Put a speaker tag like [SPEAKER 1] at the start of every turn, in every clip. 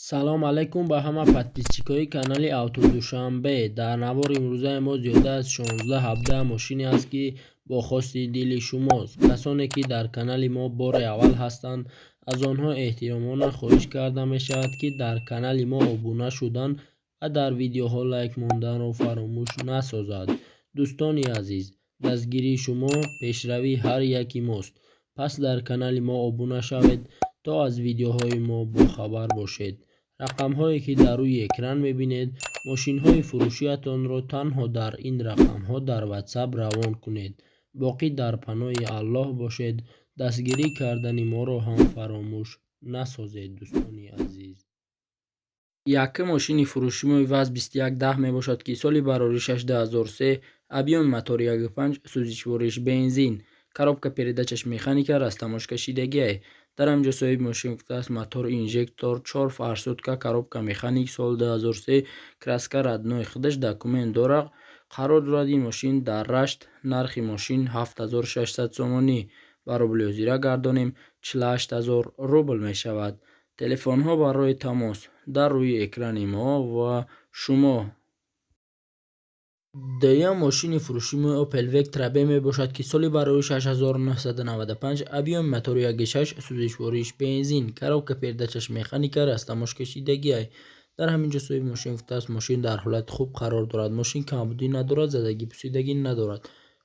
[SPEAKER 1] Салом алайкум ба ҳама подписчикои канали Авто Душанбе. Дар навори имрӯзаи мо зиёда аз 16-17 мошине аст, ки бо хости дили шумост. Касоне ки дар канали мо бори аввал ҳастанд, аз онҳо эҳтиромона хоҳиш карда мешавад, ки дар канали мо обуна шудан ва дар видеоҳо лайк монданро фаромӯш насозад. Дӯстони азиз, дастгирии шумо пешравии ҳар яки мост. Пас дар канали мо обуна шавед, то аз видеоҳои мо бохабар бошед. Рақамҳое ки дар рӯи экран мебинед, мошинҳои фурӯшиятонро танҳо дар ин рақамҳо дар WhatsApp равон кунед. Боқӣ дар паноҳи Аллоҳ бошед. Дастгирӣ кардани моро ҳам фаромӯш насозед, дӯстони азиз.
[SPEAKER 2] Якум мошини фурӯшимои ВАЗ 2110 мебошад, ки соли бароришаш 2003, объёми мотори 1.5, сӯзишвориш бензин, коробка передачаш механика, растаможкашидагиай. Дар ҳаминҷо соҳиби мошин гуфтааст: мотор инжектор, 4 форсунка, коробка механик, сол 2003, краска родной худаш, документ дорад. Қарор дорад ин мошин дар Рашт. Нархи мошин 7600 сомонӣ, ба рубли ҳозира гардонем, 48 000 рубл мешавад. Телефонҳо барои тамос дар рӯи экрани мо ва шумо. Дуюм мошини фурӯшимои Opel Vectra B мебошад, ки соли бароришаш 1995, объёми мотори 1.6, сӯзишвориш бензин, коробка передачаш механика, растаможкашидагиай. Дар ҳамин ҷо соҳиби мошин гуфтааст: мошин дар ҳолати хуб қарор дорад, мошин камбудӣ надорад, задагӣ пусидагӣ надорад.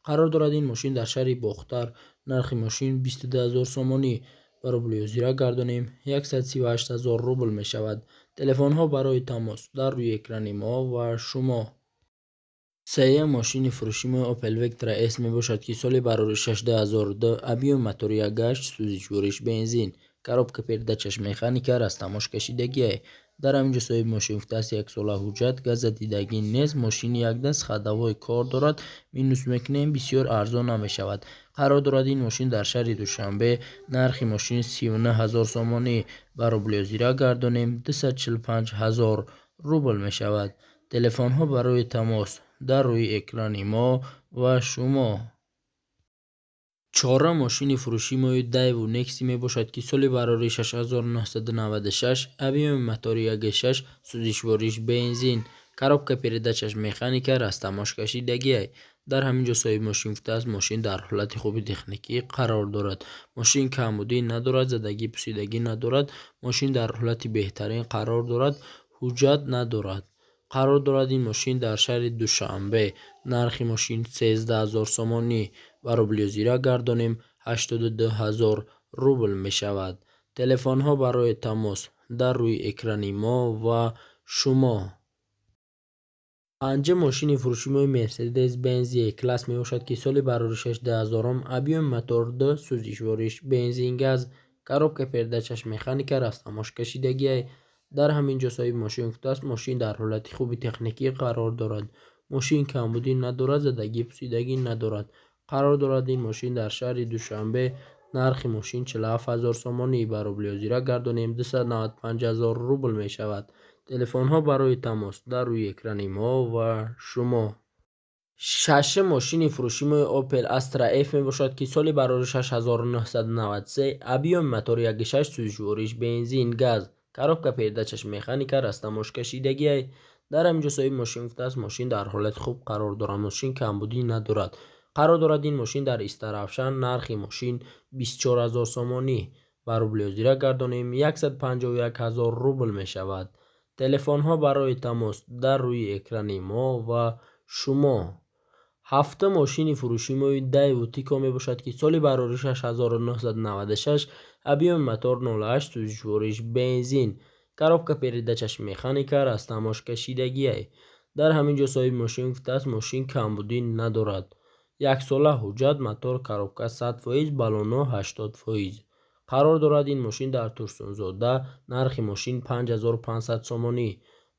[SPEAKER 2] Қарор дорад ин мошин дар шаҳри Бохтар. Нархи мошин 22 000 сомонӣ, ба рубли ҳозира гардонем, 138 000 рубл мешавад. Телефонҳо барои тамос дар рӯи экрани мо ва шумо. Сеюм мошини фурӯшимои Opel Vectra S мебошад, ки соли бароришаш 2002, объёми мотори 1.8, сӯзишвориш бензин, коробка передачаш механика, растаможкашидагиай. Дар ҳамин ҷо соҳиби мошин гуфтааст: яксола ҳуҷҷат, газадидагӣ нест, мошини якдаст, ходовой кор дорад, минус мекунем, бисёр арзон намешавад. Қарор дорад ин мошин дар шаҳри Душанбе. Нархи мошин 39 000 сомонӣ, ба рубли ҳозира гардонем, 245 000 рубл мешавад. Телефонҳо барои тамос дар рӯи экрани мо ва шумо. Чорум мошини фурӯшимои Daewoo Nexia мебошад, ки соли бароришаш 1996, объёми мотори 1.6, сӯзишвориш бензин, коробка передачаш механика, растаможкашидагиай. Дар ҳамин ҷо соҳиби мошин гуфтааст: мошин дар ҳолати хуби техникӣ қарор дорад, мошин камбудӣ надорад, задагӣ пусидагӣ надорад, мошин дар ҳолати беҳтарин қарор дорад, ҳуҷҷат надорад. Қарор дорад ин мошин дар шаҳри Душанбе. Нархи мошин 13 000 сомонӣ, ба рубли ҳозира гардонем, 82 000 рубл мешавад. Телефонҳо барои тамос дар рӯи экрани мо ва шумо. Панҷум мошини фурӯшимои Mercedes Benz E-класс мебошад, ки соли бароришаш 2000-ум, объёми мотор 2, сӯзишвориш бензин, газ, коробка передачаш механика, растаможкашидагиай. Дар ҳамин ҷо соҳиби мошин гуфтааст: мошин дар ҳолати хуби техникӣ қарор дорад, мошин камбудӣ надорад, задагӣ пусидагӣ надорад. Қарор дорад ин мошин дар шаҳри Душанбе. Нархи мошин 47 000 сомонӣ, ба рубли ҳозира гардонем, 295 000 рубл мешавад. Телефонҳо барои тамос дар рӯи экрани мо ва шумо. Шашум мошини фурӯшимои Opel Astra F мебошад, ки соли бароришаш 1993, объёми мотори 1.6, сӯзишвориш бензин, газ, коробка передачаш механика, растаможкашидагиай. Дар ҳамин ҷо соҳиби мошин гуфтааст: мошин дар ҳолати хуб қарор дорад, мошин камбудӣ надорад. Қарор дорад ин мошин дар Истаравшан. Нархи мошин 24 000 сомонӣ, ба рубли ҳозира гардонем, 151 000 рубл мешавад. Телефонҳо барои тамос дар рӯи экрани мо ва шумо. Ҳафтум мошини фурӯшимои Daewoo Tico мебошад, ки соли бароришаш 1996, объёми мотор 0.8, сӯзишвориш бензин, коробка передачаш механика, растаможкашидагиай. Дар ҳамин ҷо соҳиби мошин гуфтааст: мошин камбудӣ надорад, яксола ҳуҷҷат, мотор, коробка 100%, баллоно 80%. Қарор дорад ин мошин дар Турсунзода. Нархи мошин 5500 сомонӣ,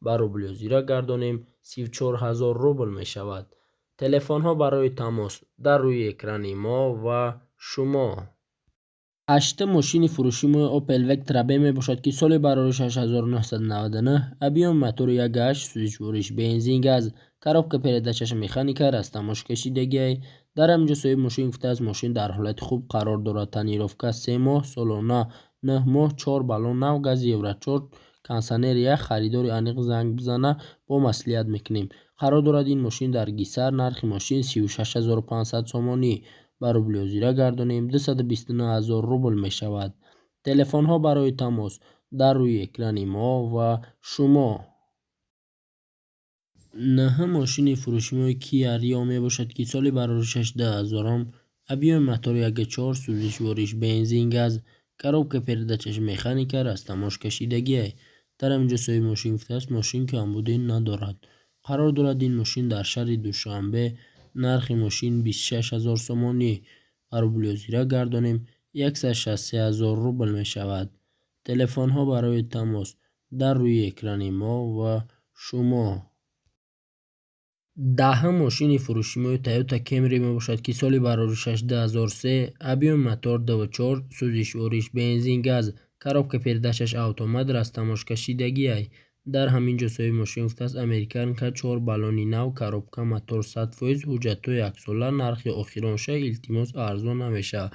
[SPEAKER 2] ба рубли ҳозира гардонем, 34 000 рубл мешавад. Телефонҳо барои тамос дар рӯи экрани мо ва шумо. Ҳаштум мошини фурӯшимои Opel Vectra B мебошад, ки соли бароришаш 1999, объёми мотори 1.8, сӯзишвориш бензин, газ, коробка передачаш механика, растаможкашидагиай. Дар ҳамин ҷо соҳиби мошин гуфтааст: мошин дар ҳолати хуб қарор дорад, тонировка 3 моҳ, солона 9 моҳ, чор баллон нав, гази Евро 4.
[SPEAKER 1] Кондиционер як, харидори аниқ занг бизана, бо маслиҳат мекунем. Қарор дорад ин мошин дар Гисар, нархи мошин 36 500 сомонӣ. Ба рубли ҳозира гардонем, 229 000 рубл мешавад. Телефонҳо барои тамос дар рӯи экрани мо ва шумо. Наҳум мошини фурӯшимои Kia Rio мебошад, ки соли бароришаш 2000-ум, объёми мотори 1.4, сӯзишвориш бензин газ, коробка передачаш механика, растаможкашидагиай. Дар ҳамин ҷо соҳиби мошин гуфтааст, мошин камбудӣ надорад. Қарор дорад ин мошин дар шаҳри Душанбе, нархи мошин 26 000 сомонӣ. Ба рубли ҳозира гардонем, 163 000 рубл мешавад. Телефонҳо барои тамос дар рӯи экрани мо ва шумо. Даҳум мошини фурӯшимои Toyota Camry мебошад, ки соли бароришаш 2003, объёми мотор 2.4, сӯзишвориш бензин газ, коробка передачаш автомат, растаможкашидагиай. Дар ҳамин ҷо соҳиби мошин гуфтааст, американка, чор баллони нав, коробка, мотор 100%, ҳуҷҷатҳои яксола, нархи охиронша, илтимос, арзон намешавад.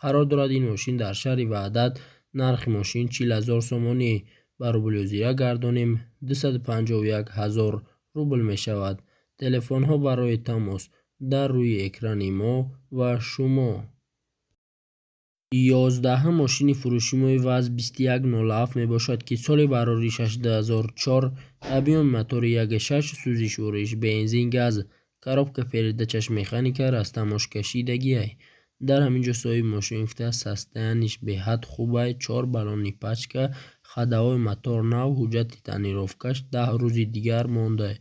[SPEAKER 1] Қарор дорад ин мошин дар шаҳри Ваҳдат, нархи мошин 40 000 сомонӣ. Ба рубли ҳозира гардонем, 251 000 рубл мешавад. Телефонҳо барои тамос дар рӯи экрани мо ва шумо. 11-ум мошини фурӯшимои ВАЗ 2107 мебошад, ки соли бароришаш 2004, объёми мотори 1.6, сӯзишвориш бензин газ, коробка передачаш механика, растаможкашидагиай. Дар ҳамин ҷо соҳиби мошин гуфтааст, состояниш беҳад хубай, чор баллони пачка, ходовой мотор нав, ҳуҷҷати тонировкаш 10 рӯзи дигар монда.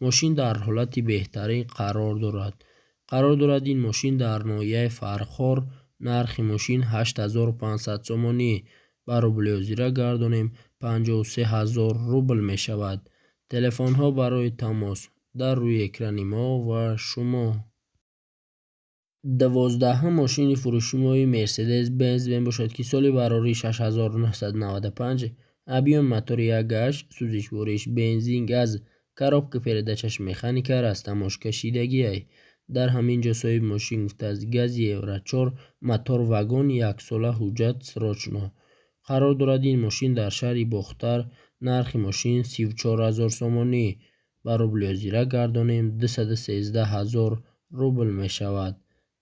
[SPEAKER 1] Мошин дар ҳолати беҳтарин қарор дорад. Қарор дорад ин мошин дар ноҳияи Фархор, нархи мошин 8500 сомонӣ. Ба рубли ҳозира гардонем, 53 000 рубл мешавад. Телефонҳо барои тамос дар рӯи экрани мо ва шумо. 12-ум мошини фурӯшимои Мерседес Бенз мебошад, ки соли барориш 6995, объёми мотори 1.8, сӯзишвориш бензин газ, коробка передачаш механика, растаможкашидагиай. Дар ҳамин ҷо соҳиби мошин гуфтааст, гази Евро 4, мотор вагон, яксола ҳуҷҷат, срочно. Қарор дорад ин мошин дар шаҳри Бохтар, нархи мошин 34 000 сомонӣ. Ба рубли ҳозира гардонем, 213 000 рубл мешавад.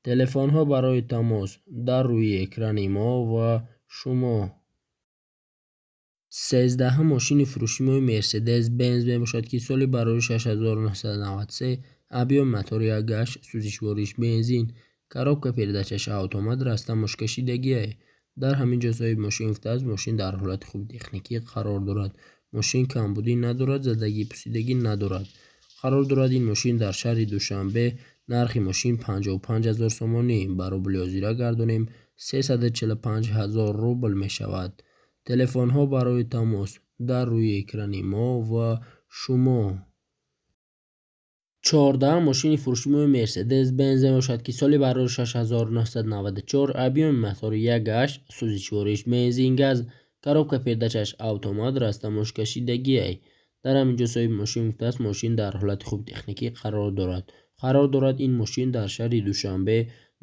[SPEAKER 1] Телефонҳо барои тамос дар рӯи экрани мо ва шумо. 13-ум мошини фурӯшимои Мерседес Бенз мебошад, ки соли барориш 6993, объёми мотори 1.8, сӯзишвориш бензин, коробка передачаш автомат, растаможкашидагиай. Дар ҳамин ҷо соҳиби мошин гуфтааст, мошин дар ҳолати хуби техникӣ қарор дорад. Мошин камбудӣ надорад, задагӣ пусидагӣ надорад. Қарор дорад ин мошин дар шаҳри Душанбе, нархи мошин 55 000 сомонӣ. Ба рубли ҳозира гардонем, 345 000 рубл мешавад. Телефонҳо барои тамос дар рӯи экрани мо ва шумо. 14-ум мошини фурӯшимои Мерседес Бенз мебошад, ки соли барориш 6994, объёми мотори 1.8, сӯзишвориш бензин газ, коробка передачаш автомат, растаможкашидагиай. Дар ҳамин ҷо соҳиби мошин гуфтааст, мошин дар ҳолати хуби техникӣ қарор дорад. Қарор дорад ин мошин дар шаҳри Душанбе,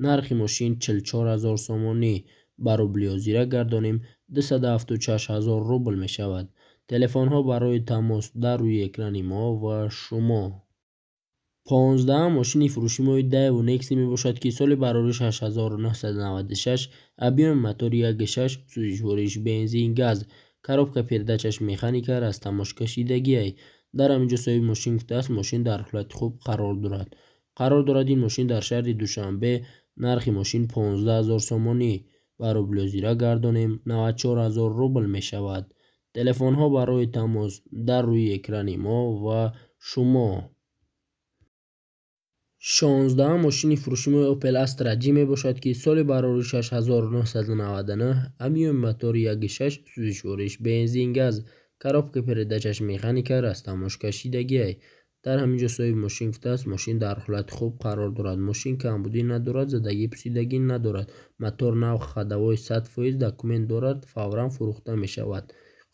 [SPEAKER 1] нархи мошин 44 000 сомонӣ. Ба рубли ҳозира гардонем, 276 000 рубл мешавад. Телефонҳо барои тамос дар рӯи экрани мо ва шумо. 15-ум мошини фурӯшимои Daewoo Nexia мебошад, ки соли барориш 6996, объёми мотори 1.6, сӯзишвориш бензин газ, коробка передачаш механика, растаможкашидагиай. Дар ҳамин ҷо соҳиби мошин гуфтааст, мошин дар ҳолати хуб қарор дорад. Қарор дорад ин мошин дар шаҳри Душанбе, нархи мошин 15 000 сомонӣ. Ба рубли ҳозира гардонем, 94 000 рубл мешавад. Телефонҳо барои тамос дар рӯи экрани мо ва шумо. 16-ум мошини фурӯшимои Opel Astra G мебошад, ки соли барориш 6999, объёми мотори 1.6, сӯзишвориш бензин газ, коробка передачаш механика, растаможкашидагиай. Дар ҳамин ҷо соҳиби мошин гуфтааст, мошин дар ҳолати хуб қарор дорад. Мошин камбудӣ надорад, задагӣ пусидагӣ надорад. Мотор нав, ходовой 100%, документ дорад, фавран фурӯхта мешавад.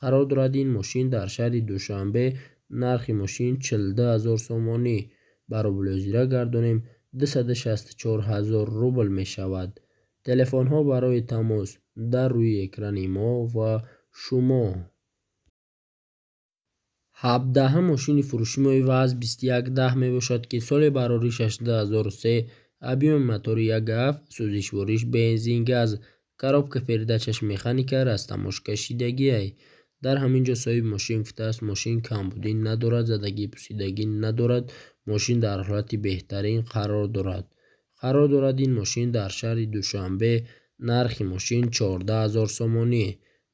[SPEAKER 1] Қарор дорад ин мошин дар шаҳри Душанбе, нархи мошин 42 000 сомонӣ. Ба рубли ҳозира гардонем, 264 000 рубл мешавад. Телефонҳо барои тамос дар рӯи экрани мо ва шумо. 17-ҳам мошини фурӯшимои ВАЗ 2110 мебошад, ки соли бароришаш 2003, объёми мотори 1,7, сӯзишвориш бензин газ, коробка передачаш механика, растаможкашидагиай. Дар ҳамин ҷо соҳиби мошин гуфтааст, мошин камбудӣ надорад, задагӣ пусидагӣ надорад, мошин дар ҳолати беҳтарин қарор дорад. Қарор дорад ин мошин дар шаҳри Душанбе. Нархи мошин 14 000 сомонӣ.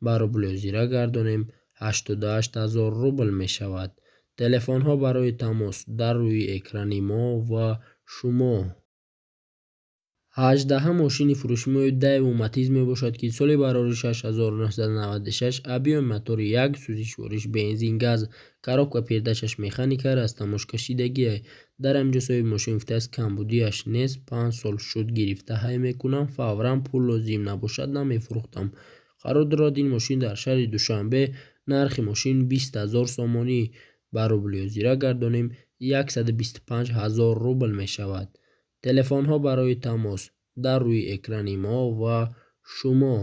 [SPEAKER 1] Ба рубли ҳозира гардонем, 88 000 рубл мешавад. Телефонҳо барои тамос дар рӯи экрани мо ва шумо. 18-ҳам мошини фурӯшимои Daewoo Matiz мебошад, ки соли бароришаш 1996, объёми мотори 1, сӯзишвориш бензин газ, коробка передачаш механика, растаможкашидагиай. Дар ҳамин ҷо соҳиби мошин гуфтааст, камбудиаш нест, 5 сол шуд гирифта ҳай мекунам, фавран пул лозим набошад, намефурӯхтам. Қарор дорад ин мошин дар шаҳри Душанбе. Нархи мошин 20 000 сомонӣ. Ба рубли ҳозира гардонем, 125 000 рубл мешавад. Телефонҳо барои тамос дар рӯи экрани мо ва шумо.